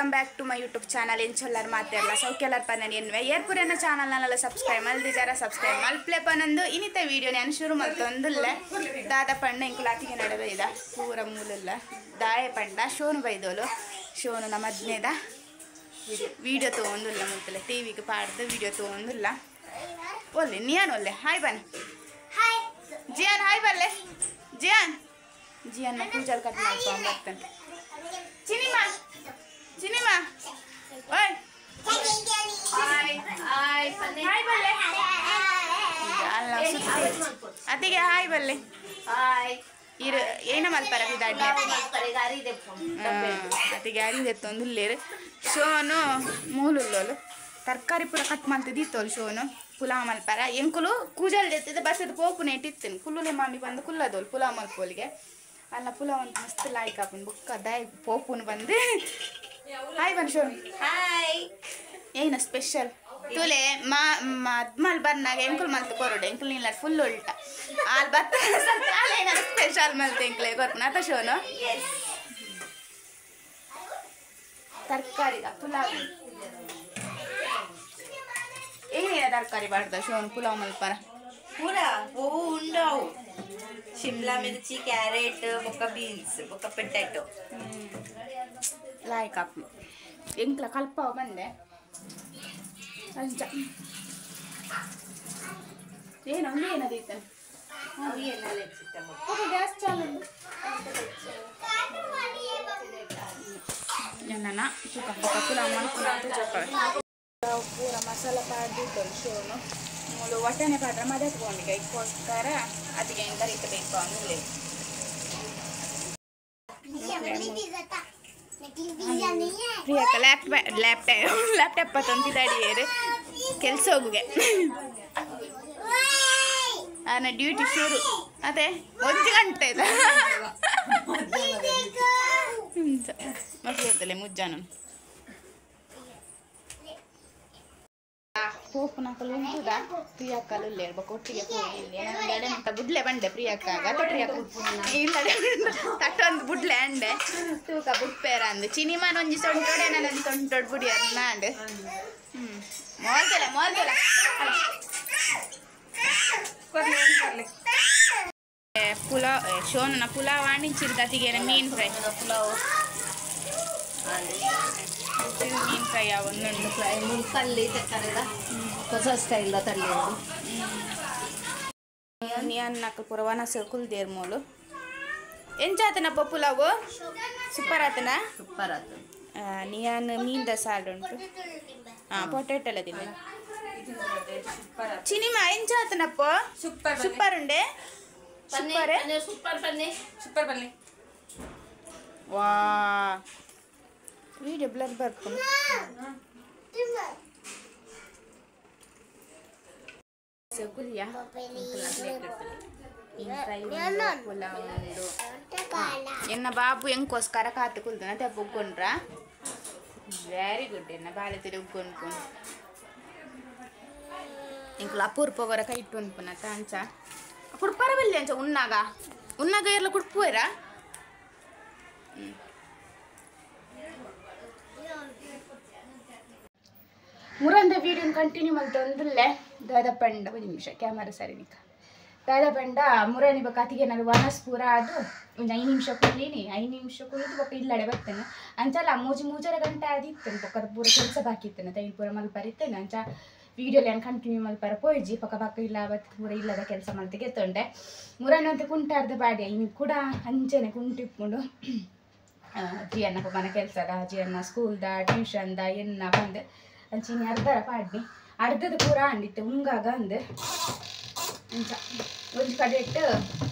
Welcome back to my YouTube channel. ಎಂಚೊಲ್ಲರ್ ಮಾತೆರ್ಲ ಸೌಖ್ಯಲರ್ ಪನ್ನನ್ ಎನ್ನುವೆ ಏರ್ಪುರೆನ channel ನಲ್ಲ subscribe ಮಲ್ದಿಜಾರ subscribe ಮಲ್ಪ್ಲೆ ಪನಂದು ಇನ್ನಿತ video ನಾನು ಶುರು ಮಲ್ತೊಂದುಲ್ಲೆ ದಾದ ಪಂಡ ಇಂಕುಲು ಅತಿಗೆ ನಡುವೆ ಇದ ಪೂರ ಮೂಲುಲ್ಲ ದಾಯ ಪಂಡ ಶೋನು ಬೈದೋಲು ಶೋನು ನಮ್ಮ ಹದಿನೈದ ವಿಡಿಯೋ ತೊಗೊಂದುಲ್ಲ ಮುಲ್ತಲೆ ಟಿವಿಗೆ ಪಾಡ್ದು ವಿಡಿಯೋ ತೊಗೊಂದುಲ್ಲ ಒಲ್ಲೆ ನಿಯಾನ್ ಒಲ್ಲೆ ಹಾಯ್ ಬನ್ ಹಾಯ್ ಜಿಯಾನ್ ಹಾಯ್ ಬಲ್ಲೆ ಜಿಯಾನ್ ಜಿಯಾನ್ ಕೂಜಲ್ ಕಟ್ ಮಾಡ್ಕೊಂಡು ಬರ್ತಾನೆ. ಚಿನಿಮಾ ಚಿನಿಮಾ ಓಯ್ ಹಾಯ್ ಹಾಯ್ ಹಾಯ್ ಬಲ್ಲೆ ಅಲ್ಲ ಅತಿಗೆ ಹಾಯ್ ಬಲ್ಲೆ ಹಾಯ್ ಇರು ಏನ ಮಲ್ಪರ ಬಿದಾಡಿ ಅತಿಗೆ ಅರಿದೆತ್ತೊಂದುಲ್ಲೇರು ಶೋನು ಮೂಲುಲ್ಲೋಲು ತರಕಾರಿ ಪೂರ ಕಟ್ ಮಾಡ್ತಿದ್ದಿತ್ತೋಲು ಶೋನು ಪುಲಾವ್ ಮಲ್ಪರ ಎಂಕುಲು ಕೂಜಲ್ ಜೊತೆ ಬಸ್ಸದ ಪೋಪು ನೆಟ್ಟಿತ್ತೇನೆ ಕುಲ್ಲುಲೆ ಮಾಮಿ ಬಂದು ಕುಲ್ಲದೋಲು ಪುಲಾವ್ ಮಲ್ಪೋಲಿಗೆ ಅಲ್ಲ ಪುಲಾವ್ ಅಂತ ಮಸ್ತ್ ಲಾಯ್ಕ್ ಆಪುನ್ ಬೊಕ್ಕ ದಾಯ್ ಪೋಪುನ್ ಬಂದು ಹಾಯ್ ಬನ್ ಶೋನು ಹಾಯ್ ಏನ ಸ್ಪೆಷಲ್ ತುಲೆ ಮಾ ಮದ್ಮಲ್ ಬರ್ನಾಗ ಎಂಕುಲು ಮಲ್ತು ಕೊರಡು ಎಂಕುಲು ನಿಲ್ಲ ಫುಲ್ ಉಲ್ಟ ಆಲ್ ಬತ್ತ ಏನಾರು ಸ್ಪೆಷಲ್ ಮಲ್ತು ಎಂಕುಲೆ ಕೊರ್ಪುನ ಅತ ಶೋನು ತರಕಾರಿ ಪುಲಾವ್ ಏನೇನ ತರಕಾರಿ ಬಾರ್ದ ಶೋನು ಪುಲಾವ್ ಮಲ್ಪರ ಪೂರ ಓವು ಉಂಡವು ಶಿಮ್ಲಾ ಮಿರ್ಚಿ ಕ್ಯಾರೆಟ್ ಬೊಕ್ಕ ಬೀನ್ಸ್ ಬೊಕ್ಕ ಪೊಟ್ಯಾಟೊ ಲಾಯ್ಕ್ ಆಪ್ ಎಂಕ್ಲ ಕಲ್ಪಾವ ಬಂದೆ ಅಂಚ ಏನು ಒಂದು ಏನದೈತೆ ಗ್ಯಾಸ್ ಚಾಲು ನನ್ನ ಪುಲಾವ್ ಮಲ್ಪುನ ಪೂರ ಮಸಾಲ ಪಾಡ್ದಿತ್ತು ಶೋನು ಮೂಲು ಒಟ್ಟನೆ ಪಾಡ್ರೆ ಮದತ್ ಬೋಂಡಿಗೆ ಇದಕ್ಕೋಸ್ಕರ ಅದಕ್ಕೆ ಎಂತ ರೀತಿ ಬೇಕು ಅಂದಿಲ್ಲ. ಪ್ರಿಯಕ್ಕ ಲ್ಯಾಪ್ಟಾಪ್ ತಂತಿದ್ದಾಡಿಯೇರು ಕೆಲಸ ಹೋಗುಗೆ ನನ್ನ ಡ್ಯೂಟಿ ಶುರು ಅದೇ ಒಂದು ಗಂಟೆ ಇದೆ ಮತ್ತೆ ಮುಜ್ಜಾನ ಪೋಪುನಕಲು ಉಂಟುದ ಪ್ರಿಯಕ್ಕಲು ಇರ್ಬೇಕು ಒಟ್ಟಿಗೆ ಪೋಗಿ ಬುಡ್ಲೆ ಬಂಡೆ ಪ್ರಿಯಕ್ಕ ಅತ್ತ ಪ್ರಿಯಕ್ಕ ಇಲ್ಲ ತಟ್ಟೊಂದು ಬುಡ್ಲೆ ಅಂಡೆ ತೂಕ ಬುಡ್ಪೇರ ಅಂದು ಚಿನಿಮಾನ ಒಂಜಿ ಸೊಂಟೋಡೆ ನಾನು ಸೊಂಟೋಡ್ ಬುಡಿ ಅನ್ನ ಅಂಡೆ ಮೋಲ್ದೆಲ್ಲ ಮೋಲ್ದೆಲ್ಲ ಪುಲಾವ್ ಶೋನನ ಪುಲಾವ್ ಆಣಿಂಚಿರ್ದ ಅತಿಗೆ ಮೀನು ಫ್ರೈ ಪುಲಾವ್ ಮೀನು ಫ್ರೈ ಒಂದುಂಟು ಫ್ರೈ ತಲ್ಲಿ ತರಕಾರಿದ ಹೊಸ ಸ್ಟೈಲ್ ತಲ್ಲಿ ನಿಯನ್ನಕ ಪೂರ ವನಸ ಕುಲ್ದೇರ್ ಮೂಲು ಎಂಚಾತನಪ್ಪ ಪುಲಾವು ಸೂಪರ್ ಆತನ ಸೂಪರ್ ಆತ ನಿಯಾನ್ ಮೀನ್ದ ಸಾಲ್ಡ್ ಉಂಟು ಹಾಂ ಪೊಟೆಟೊ ಎಲ್ಲ ತಿನ್ನ ಚಿನಿಮಾ ಎಂಚಾತನಪ್ಪ ಸೂಪರ್ ಸೂಪರ್ ಉಂಡೆ ಸೂಪರ್ ಸೂಪರ್ ಬನ್ನಿ ಸೂಪರ್ ಬನ್ನಿ ವಾ ವಿಡಿಯೋ ಬ್ಲರ್ ಬರ್ಕೊಂಡು ಎನ್ನ ಬಾಬು ಎಂಕೋಸ್ಕರ ಕಾತು ಕುಲ್ದನ ತೆಪ್ಪ ಉಗ್ಗೊಂಡ್ರ ವೆರಿ ಗುಡ್ ಎನ್ನ ಬಾಳೆ ತಿರಿ ಉಗ್ಗೊಂಡ್ಕೊಂಡು ಇಂಕುಲು ಅಪೂರ್ಪಗೊರ ಕೈ ಇಟ್ಟು ಅನ್ಪುನ ಅಂಚ ಕುಡ್ಪಾರ ಬಲ್ಲಿ ಅಂಚ ಉನ್ನಾಗ ಉನ್ನಾಗ ಎಲ್ಲ ಕುಡ್ಪುವೇರಾ ಮುರಂದ ವೀಡಿಯೋನ ಕಂಟಿನ್ಯೂ ಮಲ್ತೊಂದುಲ್ಲೆ ದಾದ ಪಂಡ ಒಂದು ನಿಮಿಷ ಕ್ಯಾಮರಾ ಸರಿ ನಿಕ ದಾದ ಪಂಡ ಮುರನಿ ಬೊಕ್ಕ ಅತಿಗೆ ನಾನು ವನಸ್ ಪೂರ ಅದು ಒಂದು 5 ನಿಮಿಷ ಕುಲ್ಲೀನಿ 5 ನಿಮಿಷ ಕುಳಿತು ಬೊಕ್ಕ ಇಲ್ಲಡೆ ಬರ್ತೇನೆ ಅಂಚಲ್ಲ ಮೂಜಿ ಮೂಜರ ಗಂಟೆ ಆದಿತ್ತೇನೆ ಬೊಕ್ಕದ ಪೂರ ಕೆಲಸ ಬಾಕಿ ಇತ್ತೇನೆ ತೈನ್ ಪೂರ ಮಲ್ಪರಿತ್ತೇನೆ ಅಂಚ ವೀಡಿಯೋಲಿ ನಾನು ಕಂಟಿನ್ಯೂ ಮಲ್ಪರ ಪೋಯಿಜಿ ಪಕ್ಕ ಪಕ್ಕ ಇಲ್ಲ ಬತ್ ಪೂರ ಇಲ್ಲದ ಕೆಲಸ ಮಲ್ತಿಗೆ ತೊಂಡೆ ಮುರನಿ ಅಂತ ಕುಂಟಾರ್ದ ಬಾಡಿ ಇನ್ನು ಕೂಡ ಅಂಚೆನೆ ಕುಂಟಿಪ್ಕೊಂಡು ಜಿಯನ್ನ ಮನೆ ಕೆಲಸದ ಜಿಯನ್ನ ಸ್ಕೂಲ್ದ ಟ್ಯೂಷನ್ದ ಎನ್ನ ಬಂದೆ ಅಂಚಿನಿ ಅರ್ಧರ ಪಾಡ್ನಿ ಅರ್ಧದ ಪೂರ ಅಂದಿತ್ತು ಉಂಗಾಗ ಅಂದೆ ಅಂಚ ಒಂಜಿ ಕಡೆ ಇಟ್ಟು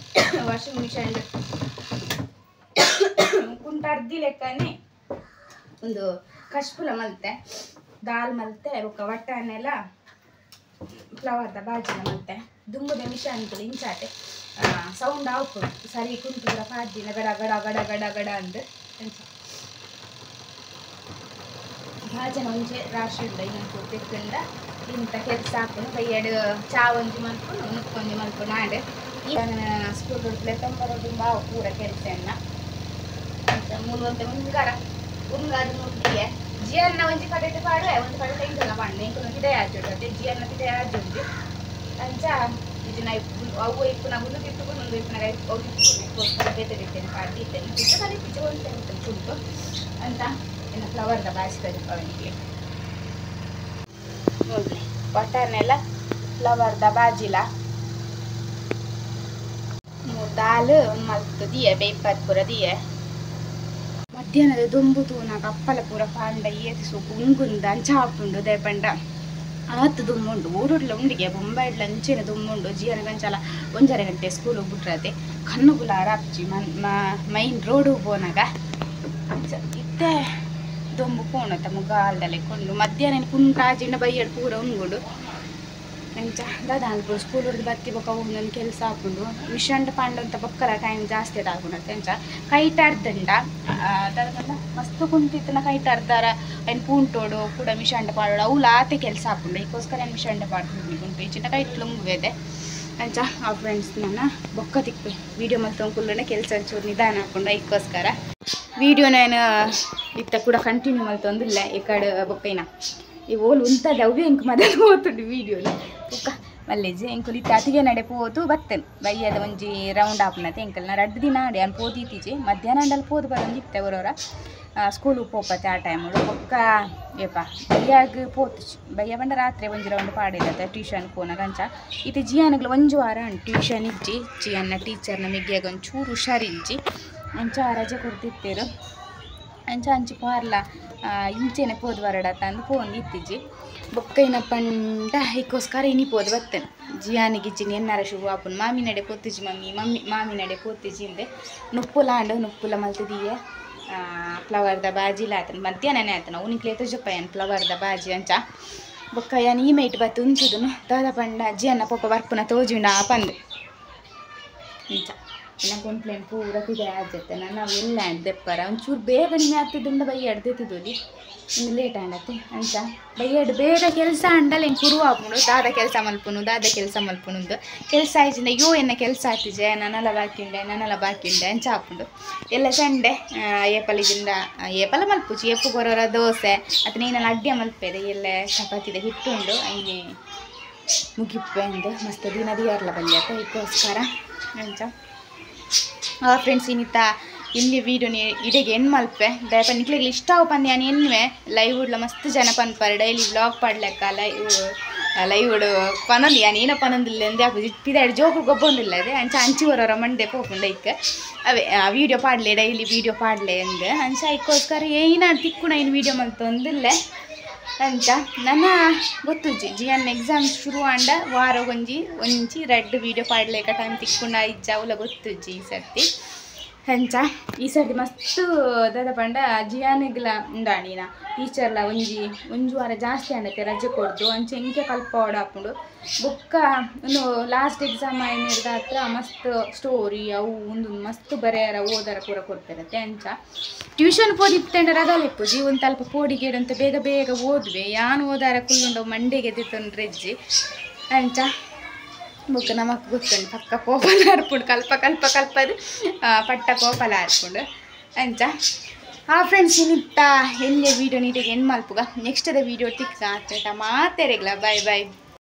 ವಾಷಿಂಗ್ ಮಿಷನ್ ಕುಂಟ ಅರ್ಧಿ ಲೆಕ್ಕನೆ ಒಂದು ಕಶ್ಪುಲ ಮಲ್ತೆ ದಾಲ್ ಮಲ್ತೆ ಬೊಕ್ಕ ವಟ್ಟಾನೆಲ್ಲ ಫ್ಲವರ್ದ ಬಾಜಿನ ಮಲ್ತೆ ದುಂಬುದ ಮಿಷನ್ ಇಂಚಾಟೆ ಸೌಂಡ್ ಆವ್ಪು ಸರಿ ಕುಂಟು ಪೂರ ಪಾಡ್ದಿನ ಗಡ ಗಡ ಗಡ ಗಡ ಗಡ ಅಂದು ಅಂಚ ಭಾಜನ ಒಂಜಿ ರಾಶಿ ಉಂಡ ಇನ್ನೊಂದು ತೆಕ್ಕಂಡ ಇಂಥ ಕೆಲಸ ಹಾಕೊಂಡು ಬೈಯಡು ಚಾ ಒಂಜಿ ಮಲ್ಪುನು ನುಕ್ಕೊಂಜಿ ಮಲ್ಪುನು ಆಂಡ್ ಸ್ಕೂಲ್ ಉಡ್ಲೆ ತೊಂಬರೋದು ಬಾವು ಪೂರ ಕೆಲಸ ಎನ್ನ ಮೂರು ಅಂತ ಮುಂಗಾರ ಉಂಗಾದ ಮುಟ್ಟಿಗೆ ಜಿಯನ್ನ ಒಂಜಿ ಕಡೆಟ್ ಪಾಡುವೆ ಒಂದು ಕಡೆ ಎಂಕಲ್ನ ಪಂಡ ಎಂಕಲ್ನ ಪಿದೈ ಆಜುಂಡು ಜಿಯನ್ನ ಪಿದೈ ಆಜುಂಡು ಅಂಚ ಇಜಿನ ಅವು ಇಪ್ಪುನ ಉಂದು ತಿಪ್ಪುನು ಉಂದು ಇಪ್ಪುನ ಅವು ಇಕ್ಕೋಸ್ಕರ ಬೇತೆ ಬೇತೆ ಪಾಡ್ದಿತ್ತೇನೆ ಪಿಚ್ಚ ಕಲಿ ಪಿಚ್ಚ ಒಂದು ಕುಂಟು ಅಂತ ಇನ್ನು ಫ್ಲವರ್ದ ಬಾಜಿ ತೋಜಪ್ಪವನಿಗೆ ನೋಡ್ರಿ ಬಟರ್ನೆಲ್ಲ ಫ್ಲವರ್ದ ಬಾಜಿಲ ದಾಲ್ ಒಂದು ಮಲ್ತು ದಿಯೆ ಬೇಯ್ಪತ್ ಪೂರ ದಿಯೆ ಮಧ್ಯಾಹ್ನದ ದೊಂಬು ತೂನಾಗ ಅಪ್ಪಲ ಪೂರ ಪಾಂಡ ಏತಿ ಸೂಕು ಉಂಗುಂದ ಅಂಚ ಆಪುಂಡು ದೇಪಂಡ ಆತು ದುಮ್ಮುಂಡು ಊರುಡ್ಲ ಉಂಡಿಗೆ ಬೊಂಬಾಯಿಡ್ಲ ಅಂಚೆನೆ ದುಮ್ಮುಂಡು ಜಿಯನ ಗಂಚಲ ಒಂಜರೆ ಗಂಟೆ ಸ್ಕೂಲ್ ಬಿಟ್ರತೆ ಕಣ್ಣುಗುಲ ಆರಾಪ್ಚಿ ಮೈನ್ ರೋಡು ಪೋನಾಗ ಇತ್ತೆ ದೊಂಬು ಪೋಣತ ಮುಗಾಲ್ದಲೆ ಕೊಂಡು ಮಧ್ಯಾಹ್ನ ಕುಂಟಾಜಿಂಡ ಬೈಯಡ್ ಪೂರ ಉಂಗುಂಡು ಅಂಚ ದಾದ ಅನ್ಪುಡು ಸ್ಕೂಲ್ ಹುಡ್ದು ಬತ್ತಿ ಬೊಕ್ಕ ಒಂದೊಂದು ಕೆಲಸ ಆಪುಂಡು ಮಿಷನ್ ಪಾಂಡಂತ ಬೊಕ್ಕಲ ಟೈಮ್ ಜಾಸ್ತಿ ಆಗುಣತ್ತೆ ಅಂಚ ಕೈಟ್ ಅರ್ಧಂಡ ದಾದ ಮಸ್ತ್ ಕುಂತಿತ್ತನ ಕೈಟ್ ಅರ್ಧಾರ ಐನ್ ಪೂಂಟೋಡು ಕೂಡ ಮಿಷಂಡ ಪಾಡೋಡು ಅವು ಆತೆ ಕೆಲಸ ಆಪುಂಡು ಅದಕ್ಕೋಸ್ಕರ ಏನು ಮಿಷಂಡ ಪಾಡ್ದು ಉಂಟು ಈ ಚಿನ್ನ ಕೈಟ್ ಲುಂಗುವೆದೆ ಅಂಚ ಆ ಫ್ರೆಂಡ್ಸ್ ನನ್ನ ಬೊಕ್ಕ ತಿಕ್ಪೆ ವೀಡಿಯೋ ಮಲ್ತೊಂದು ಕೆಲಸ ಒಂಚೂರು ನಿಧಾನ ಹಾಕೊಂಡು ಅದಕ್ಕೋಸ್ಕರ ವೀಡಿಯೋ ನಾನು ಇತ್ತ ಕೂಡ ಕಂಟಿನ್ಯೂ ಮಲ್ತೊಂದಿಲ್ಲ ಈ ಕಡೆ ಬೊಕ್ಕೈನ ಈ ಓಲ್ ಉಂತದ ಅವೇ ಎಂಕ್ ಮೊದಲು ಹೋತುಂಡು ವೀಡಿಯೋನ ಬೊಕ್ಕ ಮಲ್ಲೇಜಿ ಎಂಕುಲು ಇತ್ತೆ ಅತಿಗೆ ನಡೆ ಪೋತು ಬತ್ತೇನೆ ಬಯ್ಯದ ಒಂಜಿ ರೌಂಡ್ ಆಪುನತೆ ಎಂಕಲ್ನ ರಡ್ಡು ದಿನ ಆಡಿ ಅನ್ ಪೋದಿತ್ತೀಜಿ ಮಧ್ಯಾಹ್ನ ಅಂಡಲ್ಲಿ ಪೋದು ಬರೋಂದು ಇತ್ತೆ ಅವರವರ ಸ್ಕೂಲು ಪೋಪತ್ತೆ ಆ ಟೈಮು ಬೊಕ್ಕ ಏಪ ಬಯ್ಯಾಗ ಪೋತು ಬಯ್ಯ ಬಂಡ ರಾತ್ರಿ ಒಂಜಿ ರೌಂಡ್ ಪಾಡಿಲ್ಲತ್ತೆ ಟ್ಯೂಷನ್ ಪೋನಾಗ ಅಂಚ ಇತ್ತೆ ಜಿಯಾನಗ್ಲು ಒಂಜಿ ವಾರ ಟ್ಯೂಷನ್ ಇಜ್ಜಿ ಜಿಯನ್ನ ಟೀಚರ್ನ ಮಿಗ್ಗಿಯಾಗ ಒಂಚೂರು ಹುಷಾರಿಜ್ಜಿ ಅಂಚ ರಜೆ ಕೊಡ್ತಿತ್ತೇರು ಅಂಚ ಅಂಚಿ ಪಾರ್ಲ ಇಂಚೆನೆ ಪೋದು ಬರಡತ್ತ ಅಂದು ಪೋಂದು ಇತ್ತೀಜಿ ಬೊಕ್ಕೈನ ಪಂಡ ಇಕ್ಕೋಸ್ಕರ ಇನಿ ಪೋದು ಬತ್ತೇನೆ ಜಿಯಾನಿಗೆ ಜಿನಿ ಎನ್ನಾರ ಶುರು ಆಪುನ್ ಮಾಮಿ ನಡೆ ಪೋತಿಜಿ ಮಮ್ಮಿ ಮಮ್ಮಿ ಮಾಮಿ ನಡೆ ಪೋತಿಜಿ ಇಂದೆ ನುಪ್ಪುಲ ಅಂಡು ನುಪ್ಪುಲ ಮಲ್ತಿದೀಯ ಫ್ಲವರ್ದ ಬಾಜಿಲ ಆತನ ಮಧ್ಯಾಹ್ನನೇ ಆತನ ಅವನಿಗೆ ತೋಜಪ್ಪ ಏನು ಫ್ಲವರ್ದ ಬಾಜಿ ಅಂಚ ಬೊಕ್ಕ ಯಾನ್ ಈ ಮೈಟ್ ಬತ್ತು ಉಂಚುದನು ದಾದ ಪಂಡ ಜಿಯನ್ನ ಪೊಪ್ಪ ಬರ್ಪುನ ತೋಜುಂಡ ಪಂದೆ ಅಂಚ ಇನ್ನು ಕಂಪ್ಲೇಂಟ್ ಪೂರ ಪಿದೆ ಆಜತ್ತೆ ನಾನು ಅವು ಎಲ್ಲ ದೆಪ್ಪರ ಒಂಚೂರು ಬೇಗ ಕಡಿಮೆ ಆಗ್ತಿದ್ದುಂಡ ಬಯ್ಯ ಅಡ್ದಿತ್ತಿದ್ದೋಲಿ ಇನ್ನು ಲೇಟ್ ಆಂಡತ್ತೆ ಅಂಚ ಬಯ್ಯಡ್ ಬೇಗ ಕೆಲಸ ಅಂಡಲ್ಲ ಹಿಂಗೆ ಕುರು ಆಪುಂಡು ದಾದ ಕೆಲಸ ಮಲ್ಪುನು ದಾದ ಕೆಲಸ ಮಲ್ಪುನುಂದು ಕೆಲಸ ಆಯ್ಚಿಂದ ಅಯ್ಯೋ ಎನ್ನ ಕೆಲಸ ಆತಿಜೆ ನನ್ನೆಲ್ಲ ಬಾಕಿ ಉಂಡೆ ನನ್ನೆಲ್ಲ ಬಾಕಿ ಉಂಡೆ ಅಂಚ ಆಪುಂಡು ಎಲ್ಲ ಸಂಡೆ ಏಪಲಿಜಿಂದ ಏಪಲ ಮಲ್ಪುಚಿ ಏಪು ಕೊರೋರ ದೋಸೆ ಅಥವಾ ಏನೆಲ್ಲ ಅಡ್ಡೆ ಮಲ್ಪೆದೆ ಎಲ್ಲ ಚಪಾತಿದ ಹಿಟ್ಟುಂಡು ಐನೆ ಮುಗಿಪ್ಪೆ ಅಂದು ಮಸ್ತ್ ದಿನ ದಿಯಾರ್ಲ ಬಲ್ಯತ ಇದಕ್ಕೋಸ್ಕರ ಅಂಚ ಆ ಫ್ರೆಂಡ್ಸ್ ಇನ್ನಿತ್ತ ಇಲ್ಲಿ ವೀಡಿಯೋನಿ ಇಡೆಗೆ ಎಣ್ಣು ಮಲ್ಪೆ ದಯಪ ನಿಕ್ಲೆಗ್ ಇಷ್ಟ ಪಂದ್ ಯಾನ್ ಎನ್ನುವೆ ಲೈವ್ ಉಡ್ಲ ಮಸ್ತ್ ಜನ ಪನ್ಪರ್ ಡೈಲಿ ವ್ಲಾಗ್ ಪಾಡ್ಲೆಕ್ಕ ಲೈವ್ ಲೈವ್ ಪನೊಂದು ಯಾನ್ ಏನೋ ಪನೊಂದಿಲ್ಲ ಅಂದೆ ಪಿದಾಡ್ ಜೋಕು ಗೊಬ್ಬೊಂದಿಲ್ಲ ಅದೇ ಅಂಚ ಅಂಚಿ ಹೊರವರ ಮಂಡೆ ಪೋಪುಂಡ ಇಕ್ಕ ಅವೇ ವೀಡಿಯೋ ಪಾಡ್ಲೆ ಡೈಲಿ ವೀಡಿಯೋ ಪಾಡ್ಲೆ ಅಂದೆ ಅಂಚ ಐಕ್ಕೋಸ್ಕರ ಏನ ತಿಕ್ಕುಣ ಏನು ವೀಡಿಯೋ ಮಲ್ತೊಂದಿಲ್ಲ ಅಂಚ ನನ್ನ ಗೊತ್ತುಜ್ಜಿ ಜಿಯನ್ ಎಕ್ಸಾಮ್ ಶುರು ಆಂಡ ವಾರ ಒಂಜಿ ಒಂಜಿ ರಡ್ಡು ವೀಡಿಯೋ ಪಾಡ್ಲೇಕ ಟೈಮ್ ತಿಕ್ಕುಂಡ ಇಜ್ಜ ಅವಲ ಗೊತ್ತುಜ್ಜಿ ಈ ಸರ್ತಿ ಅಂಚ ಈ ಸರ್ತಿ ಮಸ್ತ್ ದಾದ ಪಂಡ ಜಿಯಾನಿಗ್ಲ ಉಂಡಾಣಿನ ಟೀಚರ್ಲ ಒಂಜಿ ಒಂಜಿ ವಾರ ಜಾಸ್ತಿ ಆಂಡತೆ ರಜೆ ಕೊಡ್ದು ಅಂಚ ಎಂಕೆ ಕಲ್ಪ ಆಪುಂಡು ಬೊಕ್ಕ ಒಂದು ಲಾಸ್ಟ್ ಎಕ್ಸಾಮ್ ಆಯ್ನಿರ್ದ ಹತ್ರ ಮಸ್ತ್ ಸ್ಟೋರಿ ಅವು ಒಂದು ಮಸ್ತ್ ಬರೆಯರ ಓದರ ಪೂರ ಕೊಡ್ತಿರತ್ತೆ ಅಂಚ ಟ್ಯೂಷನ್ ಪೋದಿತ್ತೆಂಡ ರಗಲಿಪ್ಪು ಜೀವನ ತಲ್ಪ ಪೋಡಿಗೇಡಂತ ಬೇಗ ಬೇಗ ಓದ್ವೆ ಯಾನ್ ಓದಾರ ಕುಲ್ಲುಂಡವು ಮಂಡೆಗೆ ಎದ್ದಿತ್ತೊಂದು ರೆಜ್ಜಿ ಅಂಚ ಬೊಕ್ಕ ನಮಕ್ ಗೊತ್ತುಂಡು ಪಕ್ಕ ಕೋಪಲ ಅರ್ಪುಂಡು ಕಲ್ಪ ಕಲ್ಪ ಕಲ್ಪದು ಪಟ್ಟ ಕೋಪಲ ಅರ್ಪುಂಡು ಅಂಚ ಆ ಫ್ರೆಂಡ್ಸ್ ಇನ್ನಿತ್ತ ಎಲ್ಲೇ ವೀಡಿಯೋ ನೀಟಾಗಿ ಎಂಡ್ ಮಲ್ಪುಗ ನೆಕ್ಸ್ಟ್ ಅದ ವೀಡಿಯೋ ತಿಕ್ಕ ಮಾತೆರೆಗ್ಲ ಬಾಯ್ ಬಾಯ್.